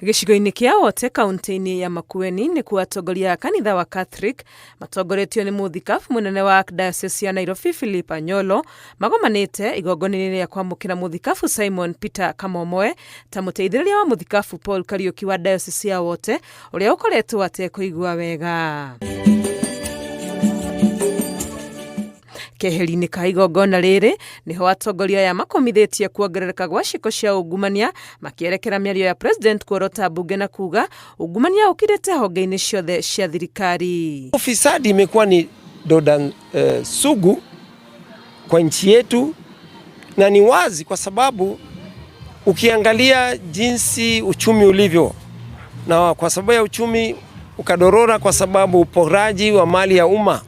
Gĩcigo-inĩ kĩa Wote kaunti-inĩ ya Makueni nĩkuo atongoria a kanitha wa Catholic matongoretio nĩ mũthikabu mũnene wa Archdiocese ya Nairobi Philip Anyolo magomanĩte igongona-inĩ rĩa kwamũkĩra mũthikabu Simon Peter Kamomoe ta mũteithĩrĩria wa mũthikabu Paul Kariuki wa Diocese ya Wote ũrĩa ũkoretwo atekũigua wega. Keheri-inĩ ka igongona rĩrĩ nĩho atongoria aya makomithĩtie kuongerereka gwa ciĩko cia ungumania makĩerekera mĩario ya president kuorota mbunge na kuga ungumania ũkirĩte honge-inĩ ciothe cia thirikari. Ufisadi imekuwa ni doda sugu kwa nchi yetu, na ni wazi kwa sababu ukiangalia jinsi uchumi ulivyo, na kwa sababu ya uchumi ukadorora kwa sababu uporaji wa mali ya umma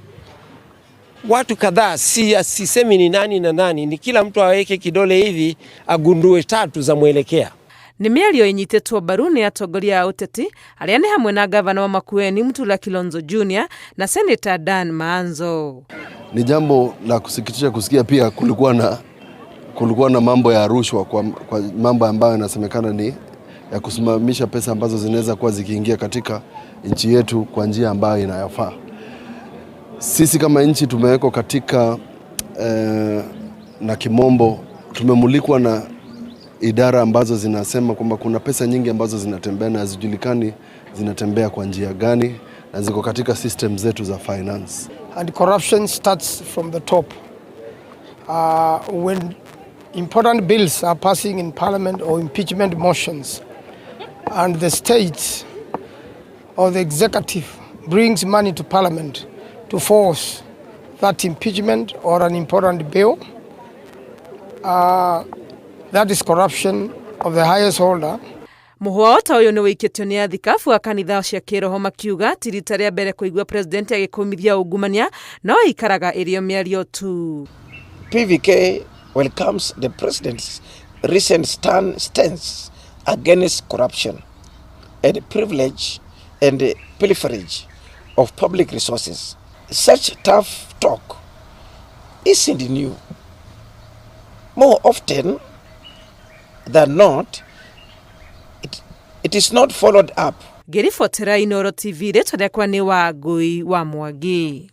watu kadhaa, si sisemi ni nani na nani, ni kila mtu aweke kidole hivi agundue tatu za mwelekea. Nĩ mĩario ĩnyitĩtwo mbaru nĩ atongoria a ũteti arĩa nĩ hamwe na gavana wa Makueni Mutula Kilonzo Jr na Senator Dan Maanzo. Ni jambo la kusikitisha kusikia pia kulikuwa na mambo ya rushwa kwa mambo ambayo yanasemekana ni ya kusimamisha pesa ambazo zinaweza kuwa zikiingia katika nchi yetu kwa njia ambayo inayofaa. Sisi kama nchi tumewekwa katika na kimombo tumemulikwa na idara ambazo zinasema kwamba kuna pesa nyingi ambazo zinatembea na hazijulikani zinatembea kwa njia gani na ziko katika system zetu za finance. And corruption starts from the top. When important bills are passing in parliament or impeachment motions, and the state or the executive brings money to parliament to force that impeachment or an important bill, that is corruption of the highest order. Mũhwa ta ũyũ nĩ wĩikĩtio nĩ athikabu a kanitha cia kĩroho makiuga ti rita rĩa mbere kũigua president agĩkũmithia ungumania no ĩikaraga ĩrĩ o mĩario tu. PVK welcomes the president's recent stance against corruption and privilege and pilferage of public resources. Such tough talk isn't new. More often than not, it is not followed up. Ngĩribotera Inooro TV, rĩtwa rĩakwa nĩ Wangũi wa Mwangi.